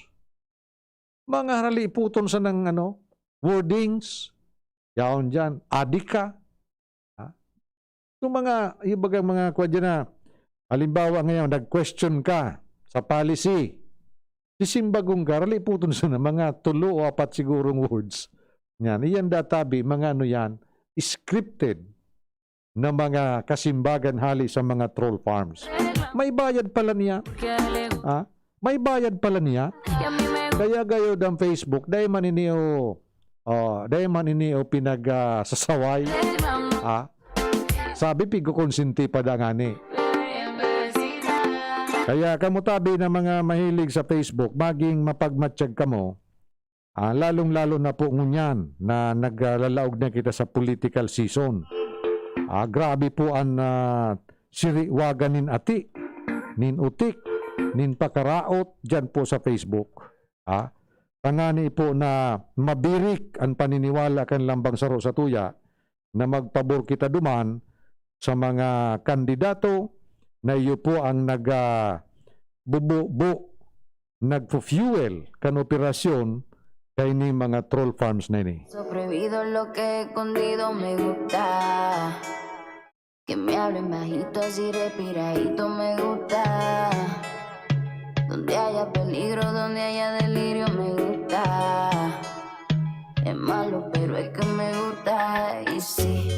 mga haraliputon sa nang ano, wordings, yaon diyan, adik ka. Ha? Yung mga, yung bagang mga kwa diyan na, halimbawa ngayon, nag-question ka sa policy, sisimbagon ka, haraliputon sa na mga tulo o apat sigurong words. Yan, iyan databi, mga ano yan, scripted na mga kasimbagan hali sa mga troll farms. May bayad pala niya. Ah, may bayad pala niya. Kaya gayod ang Facebook, dai man ini o, oh, dai man ini o pinag, ah, sasaway. Ah, sabi, pigkukonsente pa da ngani. Kaya kamo tabi na mga mahilig sa Facebook, maging mapagmatyag kamo. Ah, lalong-lalo na po ngunyan na naglalaog na kita sa political season. Ah, grabe po an, ah, siriwagan nin ati, nin utik, nin pakaraot diyan po sa Facebook. Ah, tangani po na mabirik an paniniwala kan lambang saro satuya na magpabor kita duman sa mga kandidato na iyo po ang nag, ah, bububo, nagfu-fuel kan operasyon kaini mga troll farms na ini. Sobrevido lo que escondido me gusta. Que me hablen bajito, así respiradito me gusta. Donde haya peligro, donde haya delirio me gusta. Es malo, pero es que me gusta. Y sí,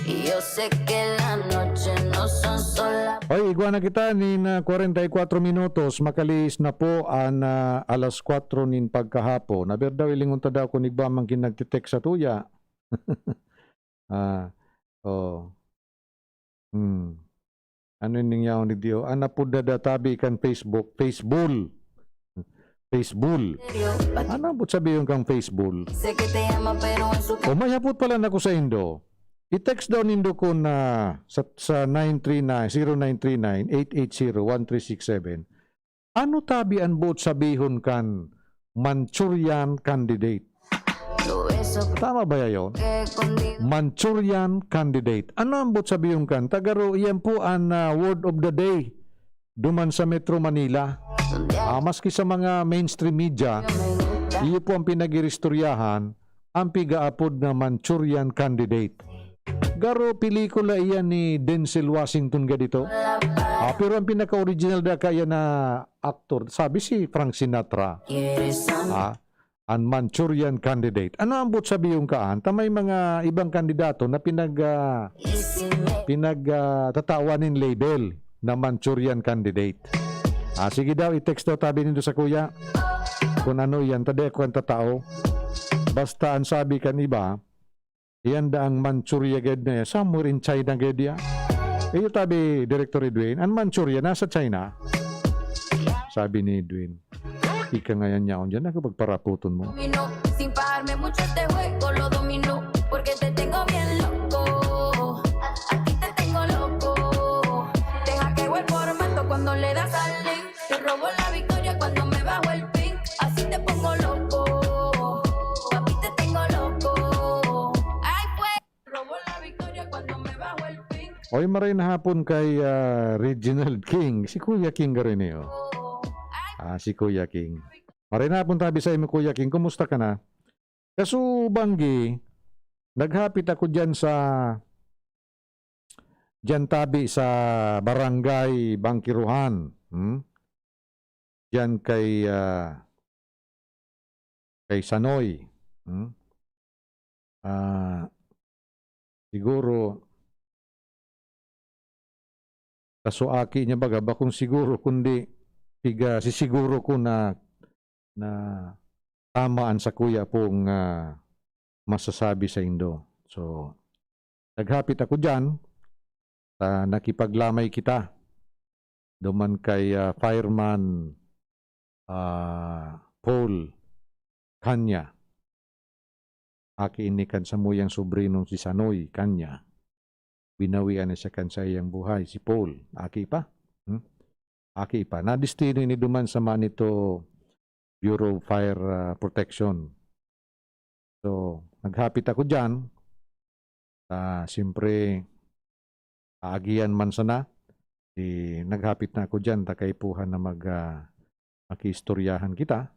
y yo sé que la noche no son sola. Oy, igwa na kita nin, ah, kwarenta y kwatro minutos. Makalihis na po an, ah, alas kwatro nin pagkahapon. Aber daw, ilingon ta daw kun igwa man kin nagte-text satuya. Ah, oh. Hmm. Ano ning yaon ni Dio? An apod na databi kan Facebook, Facebool. Facebool. Ano ambot sabihon kang Facebool? Sé que te llama, pero en su O may hapot pala nako saindo. I-text daw nindo kun, ah, sa, sa nine three nine, zero nine three nine, eight eight zero, one three six seven. Ano tabi an boot sabihon kan Manchurian candidate? Tama ba yayon? Manchurian candidate. Ano an boot sabihon kan? Tagaro, iyan po an, ah, word of the day duman sa Metro Manila. Ah, maski sa mga mainstream media, iyo po ang pinag-iristoryahan, ang pigaapod na Manchurian candidate. Garo pelikula iyan ni Denzel Washington gadito. Ah, pero ang pinaka-original da kaya na aktor, sabi si Frank Sinatra. Ah, an Manchurian candidate. Ano ang buot sabihon kaan? Ta may mga ibang kandidato na pinag, ah, pinag, ah, tatawan nin label na Manchurian candidate. Ah, sige daw, i-text daw tabi nindo sa kuya. Kung ano yan, ta di ako ang tatao. Basta ang sabi kan iba, iyan da ang Manchuria gad na yan. Somewhere in China gad yan. Iyo tabi, Director Edwin, ang Manchuria nasa China. Sabi ni Edwin, "Ika ngayon yaon dyan, ako pagparaputon mo." Dominó, sin pagarme mucho este juego lo dominó, porque te tengo bien loco. A, a ti te tengo loco. Te hackeo el formato cuando le das al link. Te robo la victoria cuando me bajo el pin. Así te pongo loco. Papi, te tengo loco. Ay, pues. Robo la victoria cuando me bajo el pin. Oy, maray na hapon kay, ah, Reginald King. Si Kuya King garo ini, oh. Ay, Ah, si Kuya King. Maray na hapon tabi sa imo, Kuya King. Kumusta ka na? Kaso, Banggi, naghapit ako diyan sa, diyan tabi sa Barangay Bangkiruhan. Hmm? Diyan kay, ah, kay Sanoy. Hmm? Ah, siguro, kaso aki niya baga, bakong siguro, kundi piga sisiguro ko na, na tama an sakuya pong, ah, masasabi saindo. So, naghapit ako diyan, ta nakipaglamay kita duman kay, ah, Fireman, ah, Paul Kanya. Aki ini kan samuyang sobrinong si Sanoy Kanya. Binawian na siya kan saiyang buhay, si Paul. Aki pa? Hmm? Aki pa. Nadestino ini duman sa Manito Bureau of Fire, ah, Protection. So, naghapit ako diyan. Ah, siyempre, aagihan man sana, eh, naghapit na ako diyan, ta kaipuhan na mag, ah, makiistoryahan kita,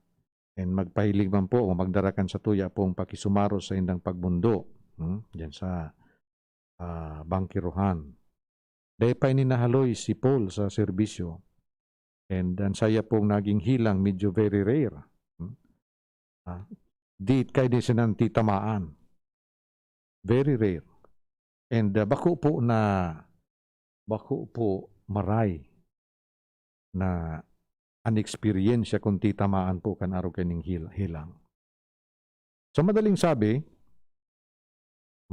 and magpahiling man po o magdara kan satuya pong pakisumaro sa indang pagmundo, hmm, diyan sa, ah, Bangkiruhan. Dai pa ini nahaloy si Paul sa serbisyo, and ang saya pong naging hilang medyo very rare. Hmm? Ah, di kaini siya nang titamaan. Very rare. And, ah, bako po na, bako po maray na an eksperyensya kun titamaan po kan arog kaining hil-, hilang. Sa madaling sabi,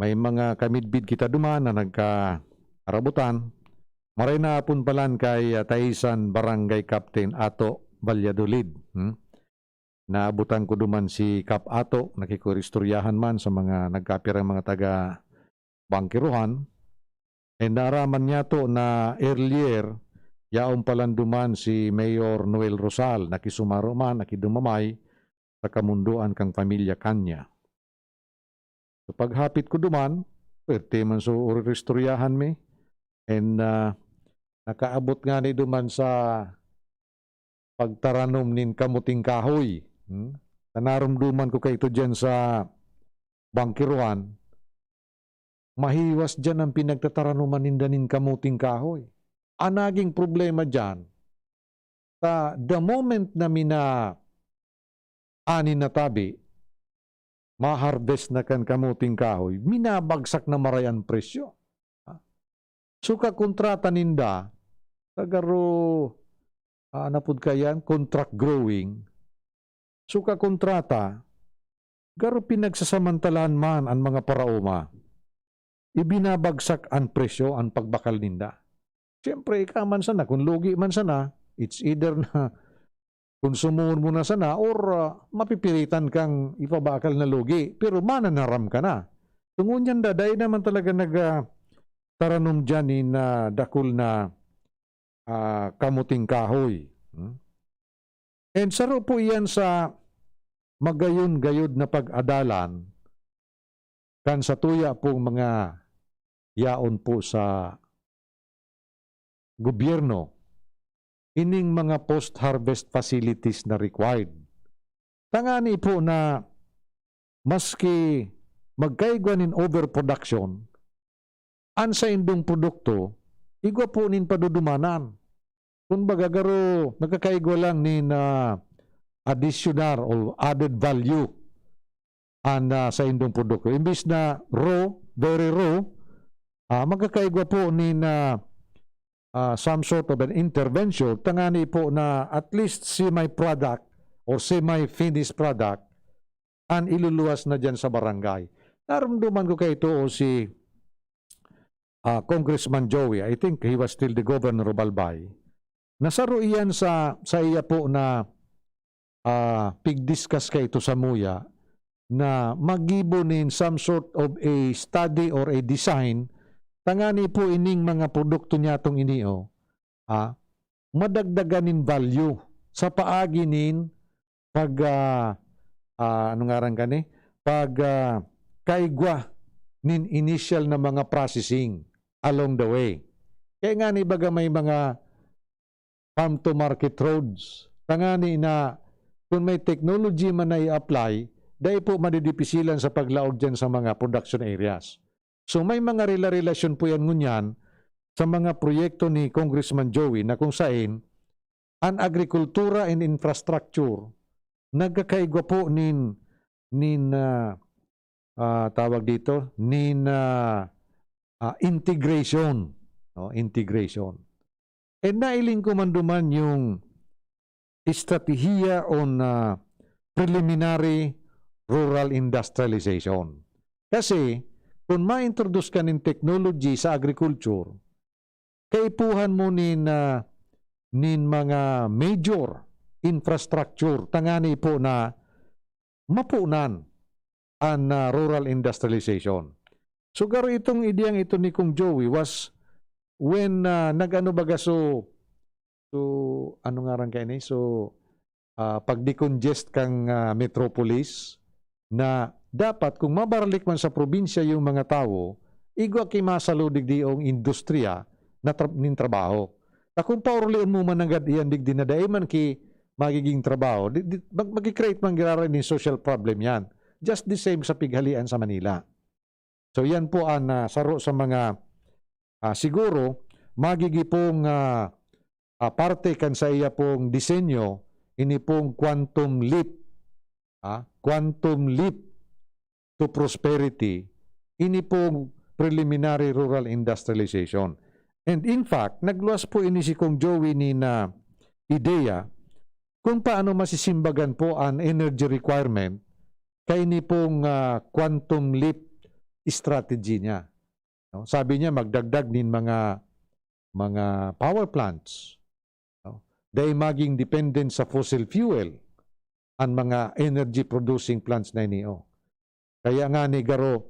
may mga kamidbid kita duman na nagkarabutan. Maray na hapon palan kay, ah, Taisan Barangay Captain Ato Valladolid. Hmm? Naabutan ko duman si Kap Ato, nakikuriistoryahan man sa mga nagkapirang mga taga Bangkiruhan. And naaraman niya to na earlier, yaon palan duman si Mayor Noel Rosal, nakisumaro man, nakidumamay sa kamundoan kan pamilya Kanya. So, paghapit ko duman, pwerte man so uristoryahan mi. And, ah, nakaabot ngani duman sa pagtaranom nin kamuting kahoy. Hmm? Ta naromdoman ko kaito diyan sa Bangkiruhan, mahiwas diyan an pinagtataranuman ninda nin kamuting kahoy. An naging problema diyan, ta the moment na mina-, ani na tabi, ma-harvest na kan kamuting kahoy, minabagsak na maray an presyo. Ha? So, kakontrata ninda, sa garo, ah, napod kaiyan, contract growing. So, kakontrata, garo pinagsasamantalahan man an mga paraoma, ibinabagsak an presyo, an pagbakal ninda. Siyempre, ika man sana, kun lugi man sana, it's either na konsumohon mo na sana or, ah, mapipilitan kang ipabakal na lugi, pero mananaram ka na. So, ngunyan da, dai naman talaga nag, ah, taranom diyan nin, ah, dakul na, ah, kamuting kahoy. Hmm? And saro po iyan sa magayon-gayod na pag-adalan kan satuya pong mga yaon po sa gobyerno, ining mga post-harvest facilities na required. Tangani po na maski magkaigwa nin overproduction, an saindong produkto, igwa po nin padudumanan. Kumbaga, garo, nagkakaigwa lang nin, ah, additional or added value an, ah, saindong produkto. Imbis na raw, very raw, ah, magkakaigwa po nin, ah, ah, some sort of an intervention, tangani po na at least semi-product or semi-finished product an iluluwas na diyan sa barangay. Narumduman ko kaito si, ah, Congressman Joey, I think he was still the governor of Albay, na saro iyan sa, sa iya po na, ah, pigdiscuss kaito samuya na maggibo nin some sort of a study or a design tangani po ining mga produkto niyatong ini, oh, ah, madagdagan nin value sa paagi nin pag, ah, ah, ano ngaran kani? Pag, ah, kaigwa nin initial na mga processing along the way. Kaya nga ni baga may mga farm to market roads. Tangani na kung may technology man na i-apply, dai po madidipisilan sa paglaog diyan sa mga production areas. So may mga rela-relasyon po yan ngunyan sa mga proyekto ni Congressman Joey na kung sain an agrikultura and infrastructure nagkakaigwa po nin, nin, ah, ah, tawag dito, nin, ah, ah, integration, no? Integration. And nailing ko man duman yung estratehiya on, ah, preliminary rural industrialization. Kasi, kung ma-introduce ka nin technology sa agriculture, kaipuhan mo nin, ah, nin mga major infrastructure, tangani po na mapunan an, ah, rural industrialization. So, garo itong ideyang ito ni Kong Joey was when, ah, nag-ano baga, so, so, ano ngaran kaini? So, ah, pag-decongest kang, ah, metropolis, na dapat kung mabaralik man sa probinsya yung mga tawo, igwa ki masalo digdi ang industriya na tra-, nin trabaho. Ta kung paurlion mo man nanggad iyan digdi na dai man ki magiging trabaho, di, di, mag-, magi-create man giraray nin social problem yan. Just the same sa pighalian sa Manila. So, yan po ang, ah, saro sa mga, ah, siguro, magigi pong, ah, ah, parte kan saiya pong disenyo, ini pong quantum leap, ah, quantum leap to prosperity, ini pong preliminary rural industrialization. And in fact, nagluwas po ini si Kong Joey nin, ah, ideya kung paano masisimbagan po an energy requirement kaini pong, ah, quantum leap strategy niya, no? Sabi niya magdagdag nin mga, mga power plants, no? Dai maging dependent sa fossil fuel an mga energy producing plants na ini, oh. Kaya nga ni garo,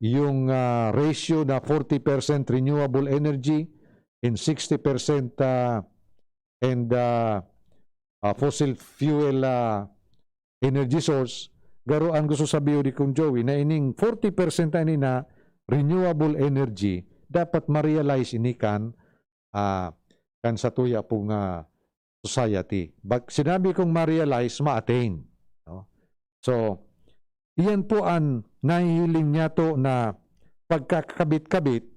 yung, ah, ratio na forty percent renewable energy and sixty percent, ah, and, ah, ah, fossil fuel, ah, energy source, garo ang gusto sabihin ni Kong Joey na ining forty percent na ini na renewable energy, dapat ma-realize ini kan, ah, kan satuya pong, ah, society. But sinabi kong ma-realize, ma-attain, no? So, iyan po an nahihiling niyato na pagkakabit-kabit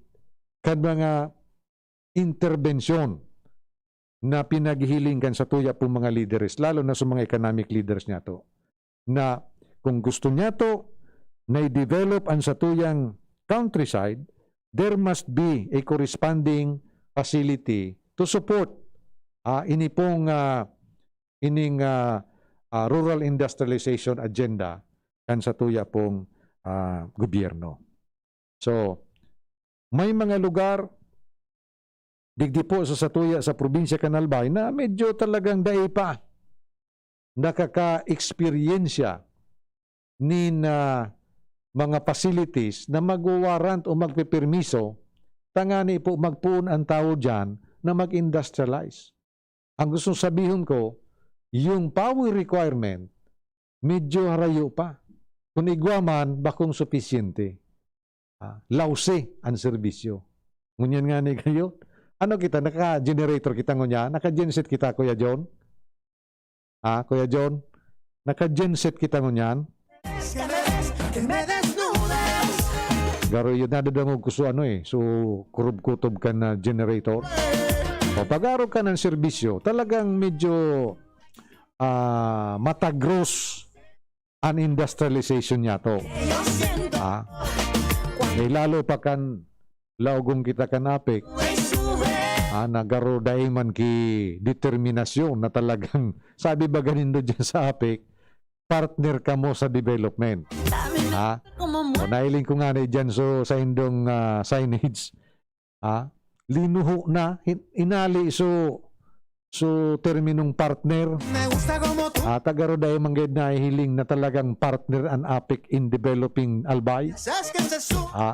kan mga interbensyon na pinaghihiling kan satuya pong mga lideres, lalo na sa mga economic leaders niyato, na kung gusto niyato na i-develop ang satuyang countryside, there must be a corresponding facility to support, ah, ini pong, ah, ining, ah, ah, rural industrialization agenda kan satuya pong, ah, gobyerno. So, may mga lugar digdi po sa satuya sa probinsya kan Albay na medyo talagang dai pa nakaka-eksperyensya nin, ah, mga facilities na magwa-warrant o magpepermiso tangani po magpoon an tawo diyan na mag-industrialize. Ang gustong sabihon ko, yung power requirement, medyo harayo pa. Kung igwa man, bakong supisyente. Ah, lousy ang serbisyo. Ngunyan nga ni kayo, ano kita, naka-generator kita ngunyan? Naka-genset kita, Kuya John? Ah, Kuya John? Naka-genset kita ngunyan? Garo yun, nadadangog ko so ano eh, so kurub-kutob kan, ah, generator. O, pag-aro ka ng serbisyo, talagang medyo ah, matagros an industrialization niyato. Ah, eh, lalo pa kan laogon kita kan APEC, ah, na garo dai man ki determinasyon na talagang, sabi baga nindo diyan sa APEC, partner kamo sa development. Ha? O, nahiling ko nga na diyan, so, sa indong, ah, signage, ha? Linuho na, hin-, inali, so, so, terminong partner. Ah, ta garo dai man gayud nahihiling na talagang partner an APEC in developing Albay. Ha?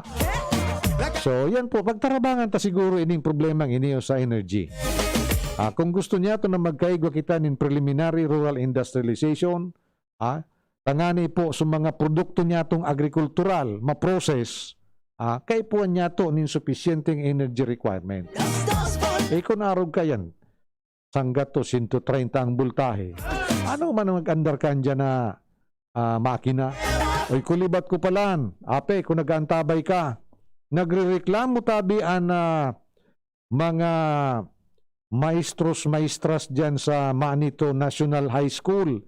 So, yan po, pagtarabangan ta siguro ining problemang ini o sa energy. Ah, kung gusto niyato na magkaigwa kita nin preliminary rural industrialization, ah, tangani po sa mga produkto niyatong agrikultural, ma-process, ah, kaipuhan niyato nin supisyenteng energy requirement. Eh, kun arog ka yan, sanggatos, sento treinta ang boltahe. Ano man ang mag-andar ka dyan na, ah, makina? Oy, kulibat ko palan, APEC, kung nag-aantabay ka, nagrereklamo tabi an, ah, mga maestros, maestras diyan sa Manito National High School.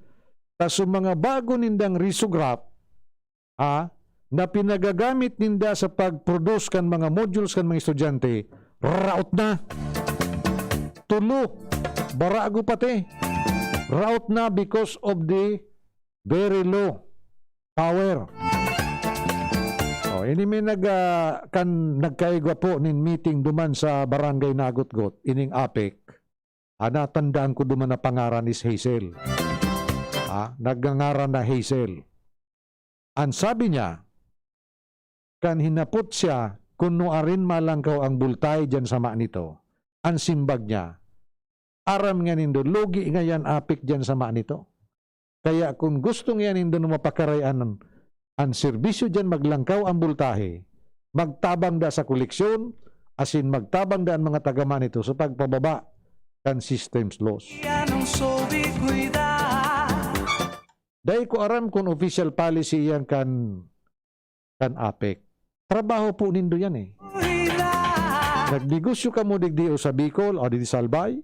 Ta sa mga bago nindang risograph, ah, na pinagagamit ninda sa pag-produce kan mga modules kan mga estudyante, raot na. Tulo, barago pati. Raot na because of the very low power. Oh, ini may nag, ah, kan nagkaigwa po nin meeting duman sa Barangay Nagutgot, ining APEC. Ah, natandaan ko duman na pangaran is Hazel. Ah, nagngangaran na Hazel. An sabi niya, kan hinapot siya kun nuarin malangkaw ang bultahe diyan sa Manito, an simbag niya, "Aram nga nindo, lugi nga yan APEC diyan sa Manito. Kaya kun gusto nga nindo na mapakaray an, an serbisyo diyan, maglangkaw ang bultahe, magtabang da sa koleksyon, asin magtabang da an mga taga Manito sa pagpababa kan systems loss." Anong sabi ko, ida? Dai ko aram kun official policy iyan kan, kan APEC. Trabaho po nindo yan eh. Nagnegosyo kamo digdi o sa Bicol o digdi sa Albay,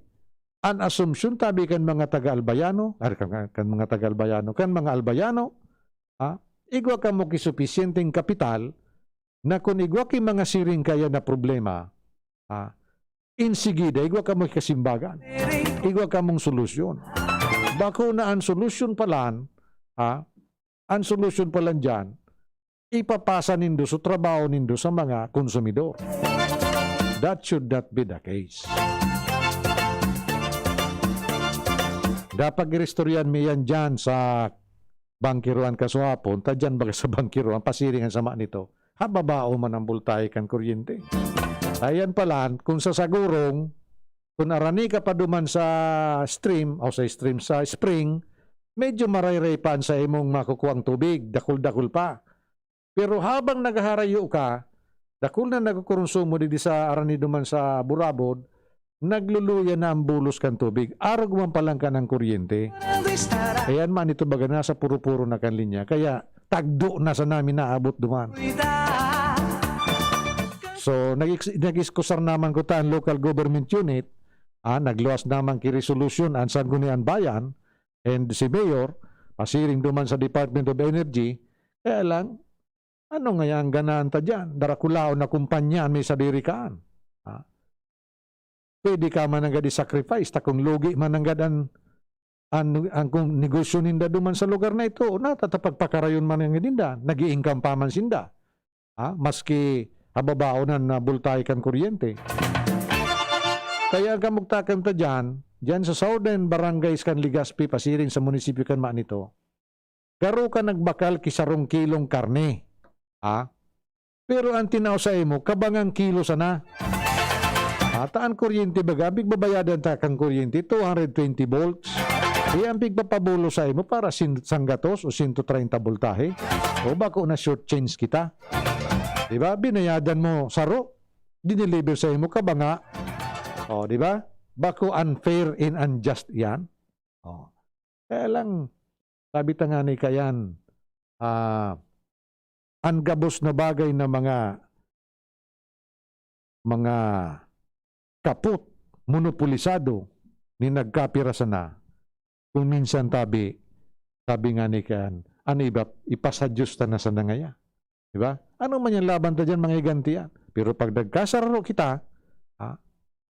an assumption tabi kan mga taga-Albayano, ay, kan, kan mga taga-Albayano, kan mga Albayano, ha? Igwa kamo ki supisyenteng kapital na kun igwa ki mga siring kaya na problema, ha? Insigida, igwa kamo kasimbagan. Igwa kamong solusyon. Bako na an solusyon palan, ha? An solusyon palan diyan, ipapasa nindo sa trabaho nindo sa mga konsumidor. That should not be the case. Dapat iristoryan mi yan dyan sa bangkiruan kasuhapon, ta dyan baga sa bangkiruan, pasiringan sa Manito. Hababao man ang bultahe kan kuryente. Ayan pala, kung sa Sagurong, kung arani ka pa duman sa stream, o sa stream, sa spring, medyo marayray pa an sa imong makukuang tubig, dakul-dakul pa. Pero habang naghaharayo ka, dakul na nagkukonsumo digdi sa arani duman sa Burabod, nagluluya na ang bulos kan tubig. Arog man palan kan ang kuryente. Ayan man, ito baga nasa puro-puro na kan linya. Kaya tagdo na sa namin naabot duman. So, nag-, nag-iskusar naman ko ta ang local government unit, ah, nagluwas naman ki resolution ang Sangguniang Bayan and si Mayor, pasiring duman sa Department of Energy, kaya lang, ano ngaya ang ganahan ta diyan? Darakulaon na kumpanya an may sadiri kaan. Ha? Pwede ka man nanggad i-sacrifice, ta kung lugi man nanggad an, an, an kung negosyo ninda duman sa lugar na ito, natatapagpakarayon man nanggad ninda, nag-i-income pa man sinda. Ha? Maski hababaon na bultahe kan kuryente. Kaya ang kamugtakan ta diyan, diyan sa Southern Barangays kan Legazpi, pasiring sa munisipyo kan Manito, garo ka nagbakal ki sarong kilong karne. Ha? Pero ang tinao sa imo, kabangang kilo sana. Ata ang kuryente baga, pigbabayadan ta kang kuryente, two hundred twenty volts. Iya ang pigpapabulos sa imo para sin-, sanggatos o sento treinta voltahe. O bako na short change kita. Di ba? Binayadan mo saro, dineliver sa imo kabanga. O, di ba? Bako unfair and unjust yan. O. Kaya lang, sabi ta nga ni kayan, ah, an gabos na bagay na mga, mga kapot, monopolisado, ni nagkapira sana, Kung minsan tabi, sabi nga ni kan, ano iba, ipasadyos ta na sana ngaya. Di ba? Ano man yan laban ta dyan, mga higanti yan. Pero pag nagkasararo kita, ha,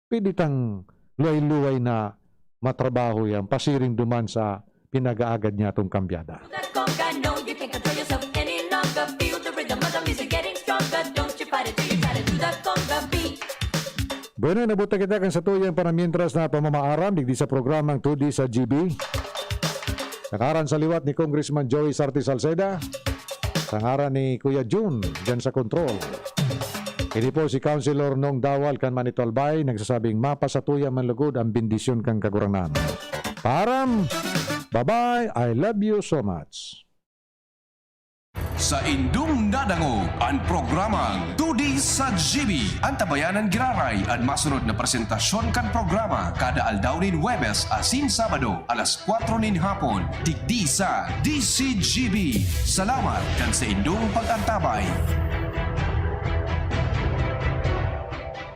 pwede tang luway-luway na matrabaho yan, pasiring duman sa pinag-aagad niya itong kambyada. To the conga, no, you can't control yourself any longer. Feel the rhythm of the music getting stronger. Don't you fight it till you try to do the conga beat. Bueno, nabuta kita kan satuyang panamientras na pamamaaram digdi sa programang two D sa G B. Sa ngaran sa liwat ni Congressman Joey Sarte Salceda, sa ngaran ni Kuya Jun, dyan sa control. Ini po si Councilor Nong Dawal kan Manito Albay, nagsasabing mapasatuya man lugod ang bendisyon kan Kagurangnan. Paaram! Bye-bye! I love you so much! Sa indong nadangog an programang two D sa G B. Antabayanan giraray an masunod na presentasyon kan programa kada aldaw nin Huwebes asin Sabado alas kwatro nin hapon, digdi sa D C G B. Salamat kan sa indong pag-antabay.